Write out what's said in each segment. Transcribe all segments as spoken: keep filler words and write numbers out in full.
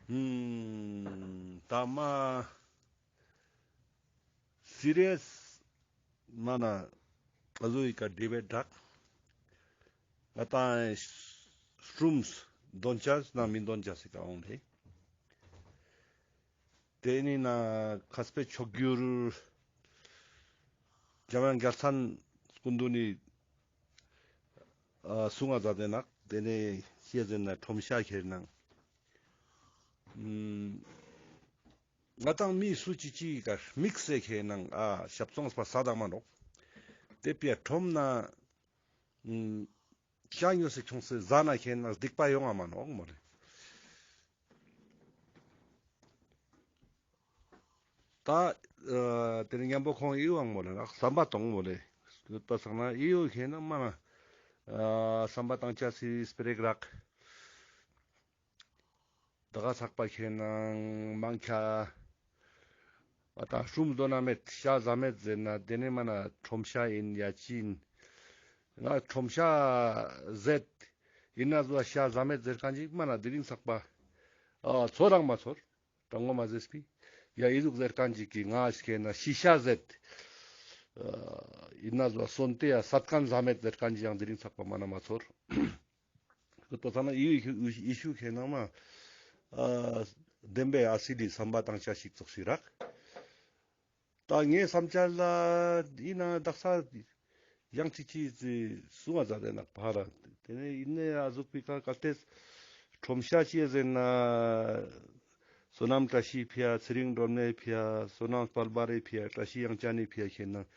ཨུམ། ད་མ་སི་རི་ཡས་མ་ན་ཨ་ཟུག་གི་ཀ་ཌི་བེཊ་རག་ང་ཏང་སྲུམས་དོན་ཅས་ན་མི་དོན་ཅས་སི་ཀ་འོང་ལེ། ཏེ་ནི་ན་ཁ་སྤེ་ཆོག་གྱུར་འཇམ་དབྱངས་རྒྱལ་མཚན་སྐུ་མདུན་ནི་ཨ་གསུང་ང་མཛད་དེ་ནག་ཏེ་ནེ་ཤེས་ཟེར་ན་ཁྲོམ་ཤ་ཁྱེར་ནང་ཨུམ། ང་ཏང་མི་སུ་ཅིག་ཅིག་ག་དམིགས་སེ་ཁྱེར་ནང་ཨ་ཞབས་བཙོང་པ་ས་དང་མ་ནོག་ཏེ་པི་ཡ་ཁྲོམ་ན་ཨུམ། ཤ་ཉོས་སེ་ཁྱོངས་སེ་ཟ་ན་ཁྱེར་ནང་སྡིག་པ་ཡོང་ང་མ་ནོག་མོ་ལེ། ད་ཨ་ཏེ་ནེ་མཉམ་པོ་ཁོང་ཨི་བོ་མོ་ལེ་ནག་བསམ་པ་གཏོང་མོ་ལེ། ཡོད་པ་སང་ན་ཨི་བོ་ཁྱེར་ནང་མ་ན་ཨ་བསམ་པ་བཏང་ཅས་སི་སྤེ་ར་རག་ད་ག་ཚག་པ་ཁྱེར་ནང་མང་ཁྱ། ཨ་ད་སྲུམས་དོན་ན་མེད་ཤ་ཟ་མེད་ཟེར་ན་ཏེ་ནེ་མ་ན་ཁྲོམ་ཤ་ཨིན་ཡ་ཅི་ཨིན། ང་ཁྲོམ་ཤ་ཟེད་ཨིན་ན་ཟོ་ཤ་ཟ་མེད་ཟེར་ཁན་ཅིག་མ་ན་དེ་རིང་ཚག་པ་ཨ་ཚོར་རང་མ་ཚོར། དྲང་མོ་མ་ཟེར་སྤི་ཡ་ཨི་ཟུག་ཟེར་ཁན་ཅིག་གི་ང་ཁྱེར་ནང་ཤི་ཤ་ཟེད་ཨིན་ན་ཟོ་སོན་ཏེ་ཡ་སད་ཁན་ཟ་མེད་ཟེར་ཁན་ཅིག་ཡང་དེ་རིང་ཚག་པ་མ་ན་མ་ཚོར། ཁོ་ཏོ་ཚང་ན་ཨི་ཨི་ཤུ་ཁེ་ནང་མ་ཨ་བདེན་པའི་ཨ་སི་ལི་བསམ་པ་བཏང་ཅས་ཤིག་ཙོགས་ཤིག་རག་ད་ངའི་བསམ་འཆར་ལ་ཨིན་ན་དག་ས་ཡང་ཅིག་ཅིག་གསུང་བ་མཛད་དེ་ནག་ཕ་ར་ཏེ་ནེ་ཨིན་ནེ་ཨ་ཟུག་པི་ཀ་གལ་ཏེ་ཁྲོམ་ཤ་ཅི་ཟེར་ན་བསོད་ནམས་བཀྲ་ཤིས་ཕི་ཡ་ཚེ་རིང་སྒྲོལ་མའི་ཕི་ཡ་བསོད་ནམས་དཔལ་འབར་རི་ཕི་ཡ་བཀྲ་ཤིས་དབྱངས་ཅན་ནི་ཕི་ཡ་ཁྱེར་ནང་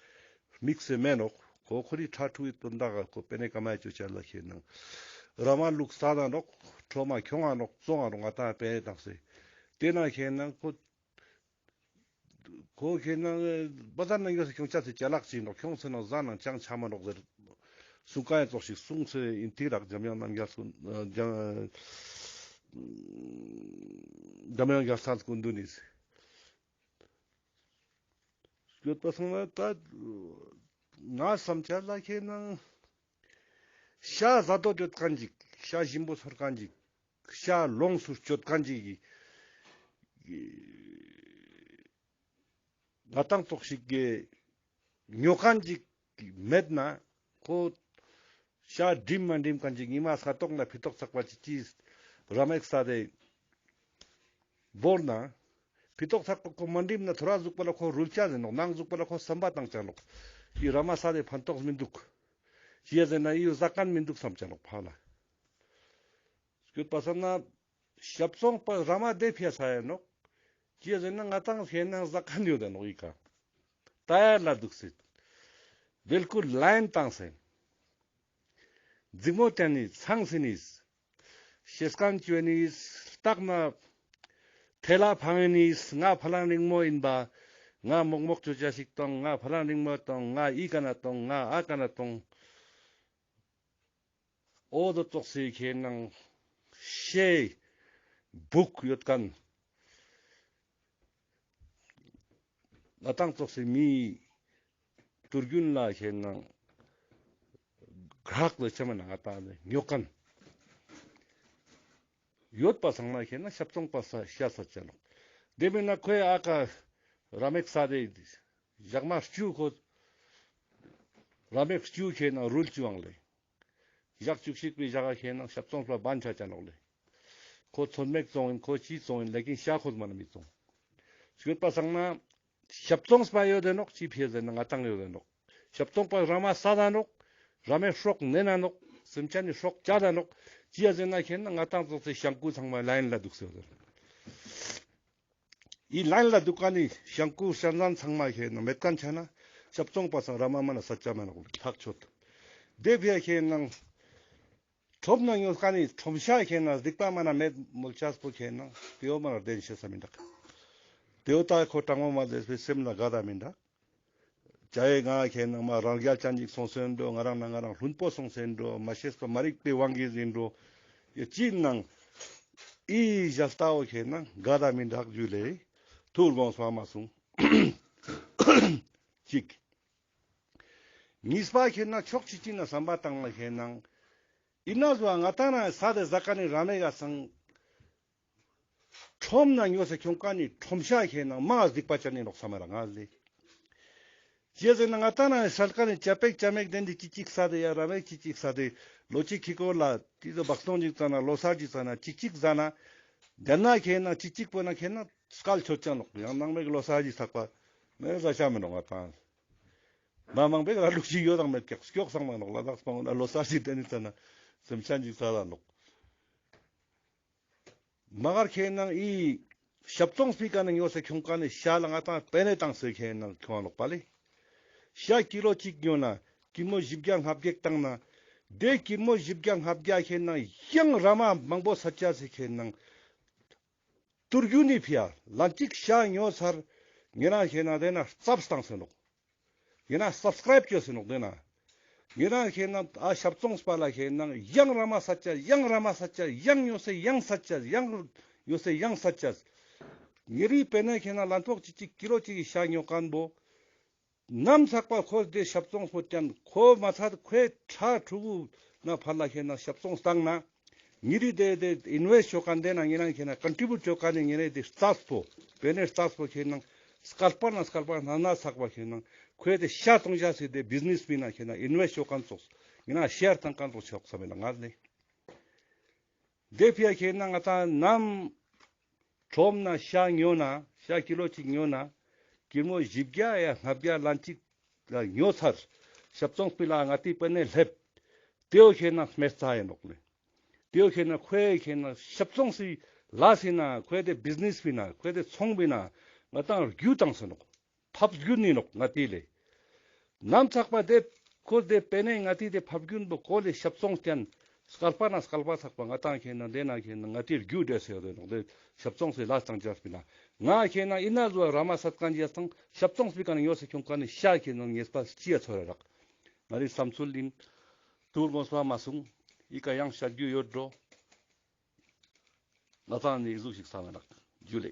དམིགས་སེ་མེན་ནོག་ཁོ་ཁོ་རི་ཁྲ་ཁྲུ་ཡི་དོན་དག་ག་ཁོ་པེ་ནེ་ཀ་མ་ཡ་ཅོ་ཅ་ལ་ཁྱེར་ནང་ར་མ་ལུག་ས་ད་ནོག་ཁྲོ་མ་ཁྱོང་ང་ནོག་བཙོང་ང་ནོག་ང་ཏང་པེ་ནེ་བཏང་སེ་ཏེ་ན་ཁྱེར་ནང་ཁོ་ཁོ་ཁྱེར་ནང་བ་ཟ་ན་ཡོད་སེ་ཁྱོང་ཅས་སེ་ཅ་ལག་ཅིག་ནོག་ཁྱོང་སེ་ནང་ཟ་ནང་ཅང་ཆ་མ་ནོག་ཟེར་གསུང་ཀ་ཡ་ཙོགས་ཤིག་གསུངས་སེ་ཨིན་ཏེ་རག་འཇམ་དབྱངས་རྣམ་རྒྱལ་སྐུ་འཇམ་དབྱངས་རྒྱལ་མཚན་སྐུ་མདུན་ནི། ཡོད་པ་སོང་ན་ད་ང་བསམ་འཆར་ལ་ཁྱེར་ནང་ཤ་ཟ་དོ་ཡོད་ཁན་ཅིག་ཤ་ཞིམ་པོ་ཚོར་ཁན་ཅིག་ཤ་ལོངས་སུ་སྤྱོད་ཁན་ཅིག་གི་ང་ཏང་ཙོགས་ཤིག་གི་ཉོ་ཁན་ཅིག་མེད་ན་ཁོ་ཤ་འགྲིམ་མ་འགྲིམ་ཁན་ཅིག་ཉི་མ་ས་ཏོག་ན་ཕི་ཏོག་ཚག་པ་ཅིག་ཅིག་ར་མེག་ས་དེ་བོར་ན་ཕི་ཏོག་ཚག་པ་ཁོ་མ་འགྲིམ་ན་ཐོ་ར་ཟུག་པ་ལ་ཁོ་རུལ་ཆ་ཟེར་ནོག་ནང་ཟུག་པ་ལ་ཁོ་བསམ་པ་བཏང་ཆ་ནོག་ཅི་ར་མ་ས་དེ་ཕན་ཐོགས་མི་འདུག་ཅི་ཟེར་ན་ཡུ་ཟ་ཁན་མི་འདུག་བསམ་ཆ་ནོག་ཕ་ལ། སྐྱོད་པ་སང་ན་ཞབས་བཙོང་པ་ར་མ་དེ་ཕི་ཡ་ས་ཡ་ནོག་ཅི་ཟེར་ན་ང་ཏང་ཁེ་ནང་ཟ་ཁན་ཡོད་དེ་ནོག་ཡི་ཀ་ཏ་ཡར་ལ་འདུག་སེ་བེལ་ཀུལ་ལའིན་བཏང་སེ་འཛིང་མོ་ཏན་ནི་ཚང་སེ་ནི་ཤེས་ཁན་ཅོ་ནི་སྟག་ན་ཐེ་ལ་ཕང་ནི་ང་ཕ་ལང་རིང་མོ་ཡིན་པ་ང་མོག་མོག་ཅོ་ཅ་ཞིག་གཏོང་ང་ཕ་ལང་རིང་མོ་གཏོང་ང་ཨི་ཀ་ན་གཏོང་ང་ཨ་ཀ་ན་གཏོང་། འོ་དོ་ཙོགས་སི་ཁེ་ནང་ཤེས་བུག་ཡོད་ཁན་ང་ཏང་ཙོགས་སི་མི་དུར་རྒྱུན་ལ་ཁེ་ནང་གྲགས་ལ་ཆ་མ་ན་ང་ཏང་ལ་ཉོ་ཁན་ཡོད་པ་སང་ན་ཁེ་ནང་ཞབས་བཙོང་པ་ས་ཤ་ས་ཆ་ནོག་དེ་མིན་ན་ཁོའི་ཨ་ཀ་ར་མེག་ས་དེ་ཞག་མ་བཅུ་ཁོ་ར་མེག་བཅུ་ཁེ་ནང་རུལ་ཅུའང་ལེ། ཞག་བཅུ་གཅིག་པའི་ཞག་ག་ཁེ་ནང་ཞབས་བཙོང་པ་བན་ཆ་ཆ་ནོག་ལེ། ཁོ་ཚོད་མེད་བཙོང་ཡིན་ཁོ་ཅི་བཙོང་ཡིན་ལེ་ཀིན་ཤ་ཁོ་མ་ན་མི་བཙོང་། ཡོད་པ་སང་ན་ཞབས་བཙོང་པ་ཡོད་དེ་ནོག་ཅི་ཕི་ཟེར་ན་ང་ཏང་ཡོད་དེ་ནོག་ཞབས་བཙོང་པ་ར་མ་ས་ད་ནོག་ར་མའི་སྲོག་ནེ་ན་ནོག་སེམས་ཅན་ནི་སྲོག་བཅད་ད་ནོག་ཅི་ཡ་ཟེར་ན་ཁེ་ནང་ང་ཏང་ཙོགས་སི་ཤང་ཀུ་ཚང་མ་ལའིན་ལ་འདུག་སེ་ཡོད་དེ་ནོག་ཨི་ལའིན་ལ་འདུག་ཁན་ནི་ཤང་ཀུ་ཤན་ཟན་ཚང་མ་ཁེ་ནང་མེད་ཁན་ཆ་ན་ཞབས་བཙོང་པ་སང་ར་མ་མ་ན་ས་ཆ་མ་ནོག་ལེ་ཐག་ཆོད། དེ་ཕི་ཡ་ཁེ་ནང་ཁྲོམ་ན་ཉོ་ཁན་ནི་ཁྲོམ་ཤ་ཁེ་ནང་སྡིག་པ་མ་ན་མེད་མོལ་ཆས་པོ་ཁེ་ནང་དེའོ་མ་ན་བདེན་ཤེས་ས་མི་འདུག་དེའོ་ད་ཁོ་དྲང་མོ་མ་ཟེར་སེམས་ལ་དགའ་ད་མི་འདུག་ཅ་ཡེ་ང་ཁེ་ནང་མ་རང་རྒྱལ་ཅན་ཅིག་སོང་སེ་འགྲོ་ང་རང་ན་ང་རང་ལྷུན་པོ་སོང་སེ་འགྲོ་མ་ཤེས་པ་མ་རིག་པའི་དབང་གིས་ཟིན་འགྲོ་ཡ་ཅི་ནང་ཨི་ཞལ་ལྟ་བོ་ཁེ་ནང་དགའ་ད་མི་འདུག་ཇུ་ལེ་ཐུར་དགོངས་སོ་མ་སོང་ཅིག་གཉིས་པ་ཁེ་ནང་ཕྱོགས་གཅིག་ཅིག་ན་བསམ་པ་བཏང་ལ་ཁེ་ནང་ཨི་ན་ཟོ་ང་ཏང་ན་ས་དེ་ཟ་ཁན་ནི་ར་མེག་ག་སང་། ཁྲོམ་ན་ཉོས་སེ་ཁྱོང་ཁན་ནི་ཁྲོམ་ཤ་ཁེ་ནང་མ་སྡིག་པ་ཅན་ནི་ནོག་སམ་མེད་ལ་ང་ལེ། ཅི་ཟེར་ན་ང་ཏང་ན་སལ་ཁན་ནི་ཅ་པེག་ཅ་མེག་དེ་འདི་ཅིག་ཅིག་ས་དེ་ཡ་ར་མེག་ཅིག་ཅིག་ས་དེ་ལོ་ཅིག་ཁི་ཀོ་ལ་ཏི་ཏོ་བག་སྟོང་ཅིག་ཙ་ན་ལོ་སར་ཅིག་ཙ་ན་ཅིག་ཅིག་ཟ་ན་དེ་ན་ཁེ་ནང་ཅིག་ཅིག་པོ་ན་ཁེ་ནང་སྐལ་ཆོད་ཅན་ནོག་ཡང་ནང་མེག་ལོ་སར་ཅིག་ཚག་པ་མེ་ཟ་ཤ་མེ་ནོག་ང་ཏང་། མ་མང་པོ་ར་ལུག་ཅིག་ཡོད་དང་མེད་ཀྱག་སྐྱོགས་སང་མ་ནོག་ལ་དྭགས་སྤང་ན་ལོ་སར་ཅིག་དེ་ནི་ཙ་ན་སེམས་ཅན་ཅིག་ཙ་ལ་ནོག་མ་གར་ཁེ་ནང་ཨི་ཞབས་ཙོང་སྤི་ཀ་ནེ་ཉོས་སེ་ཁྱོང་ཁན་ནི་ཤ་ལ་ང་ཏང་པེ་ནེ་ཏང་སེ་ཁེ་ནང་ཁྱོང་ལོག་པ་ལེ། ཤ་ཀི་ལོ་ཅིག་ཉོ་ན་ཀིར་མོ་བཞི་བརྒྱ་ལྔ་བརྒྱ་ཏང་ན་དེ་ཀིར་མོ་བཞི་བརྒྱ་ལྔ་བརྒྱ་ཁེ་ནང་ཡང་ར་མ་མང་པོ་ས་ཆ་སེ་ཁེ་ནང་ཏུར་གུ་ནི་ཕི་ཡ་ལན་ཅིག་ཤ་ཉོ་སར་ཉེ་རང་ཁེ་ནང་དེ་ན་རྩབས་ཏང་སེ་ནོག་ཡིན་ན་སབ་སི་ཀ་རའིབ་ཅོས་སེ་ནོག་དེ་ན། ཡིན་ན་ཁེ་ན་ཨ་ཞབས་ཙོང་སྤ་ལ་ཁེ་ན་ཡང་ར་མ་ས་ཆ་ཡང་ར་མ་ས་ཆ་ཡང་ཉོས་སེ་ཡང་ས་ཆ་ཡང་ཉོས་སེ་ཡང་ས་ཆ། ཉེ་རི་པེ་ནེ་ཁེ་ན་ལན་ཕོག་ཅིག་ཅིག་ཀི་ལོ་ཅིག་གི་ཤ་ཉོ་ཁན་བོ། ནམ་ཚག་པ་ཁོ་དེ་ཞབས་ཙོང་སྤོ་ཅན་ཁོ་མ་ཚད་ཁོའི་ཁྲ་ཕྲུ་གུ་ན་ཕར་ལ་ཁེ་ན་ཞབས་ཙོང་སྟང་ན། ཉེ་རི་དེ་དེ་ཨིན་ཝེསྟ་ཅོ་ཁན་དེ་ན་ཉེ་རང་ཁེ་ན་ཀོན་ཊི་བིའུཊ་ཅོ་ཁན་ནི་ཉེ་རི་དེ་རྩ་སྤོ། པེ་ནེ་རྩ་སྤོ་ཁེ་ན་སྐལ་པ་ན་སྐལ་པ་ན་ན་ཚག་པ་ཁེ་ན་ཁོའི་དེ་ཤ་ཏོང་ཇ་སི་དེ་བིས་ནེས་པི་ན་ཁེ་ན་ཨིན་ཝེསྟ་ཅོ་ཁན་ཙོགས་ཉེ་རང་ཤེར་ཏང་ཁན་ཙོགས་ཆོག་ས་མེད་ན་ང་ནི། དེ་ཕི་ཡ་ཁེ་ན་ང་ཏང་ནམ་ཁྲོམ་ན་ཤ་ཉོ་ན་ཤ་ཀི་ལོ་ཅིག་ཉོ་ན་ཀིར་མོ་བཞི་བརྒྱ་ཡ་ལྔ་བརྒྱ་ལན་ཅིག་ལ་ཉོ་ཚར། ཞབས་ཙོང་སྤི་ལ་ང་ཏི་པེ་ནེ་ལེབ། དེའོ་ཁེ་ན་སྨེ་རྩ་ཡིན་ནོག་ལེ། དེའོ་ཁེ་ན་ཁོའི་ཁེ་ན་ཞབས་ཙོང་སི་ལ་སི་ན་ཁོའི་དེ་བིས་ནེས་པི་ན་ཁོའི་དེ་ཚོང་པི་ན་ང་ཏང་རྒྱུ་ཏང་སེ་ནོག་ཕབ་རྒྱུ་ནི་ནོག་ང་ཏི་ལེ། ནམ་ཚག་པ་དེ་ཁོ་དེ་པེ་ནེ་ང་ཏི་དེ་ཕབ་རྒྱུན་པོ་ཁོ་ལེ་ཞབས་ཙོང་ཅན་སྐལ་པ་ན་སྐལ་པ་ཚག་པ་ང་ཏང་ཁེ་ན་དེ་ན་ཁེ་ན་ང་ཏི་རྒྱུ་འདྲེ་སེ་ཡོད་དེ་ནོག་དེ་ཞབས་ཙོང་སི་ལ་ཏང་ཅས་པི་ན་ང་ཁེ་ན་ཨི་ན་ཟུ་ར་མ་སད་ཁན་ཅས་ཏང་ཞབས་ཙོང་སྤི་ཀ་ནེ་ཉོས་སེ་ཁྱོང་ཁན་ནི་ཤ་ཁེ་ན་ཉེས་པ་ཅི་ཡ་ཚོར་ར་རག་ང་རི་བསམ་ཚུལ་ལིན་ཐུར་མོ་སོ་མ་སུང་ཨི་ཀ་ཡང་ཤ་རྒྱུ་ཡོད་འགྲོ། ང་ཏང་ནི་ཟུག་ཞིག་ས་མ་རག་རྒྱུ་ལེ།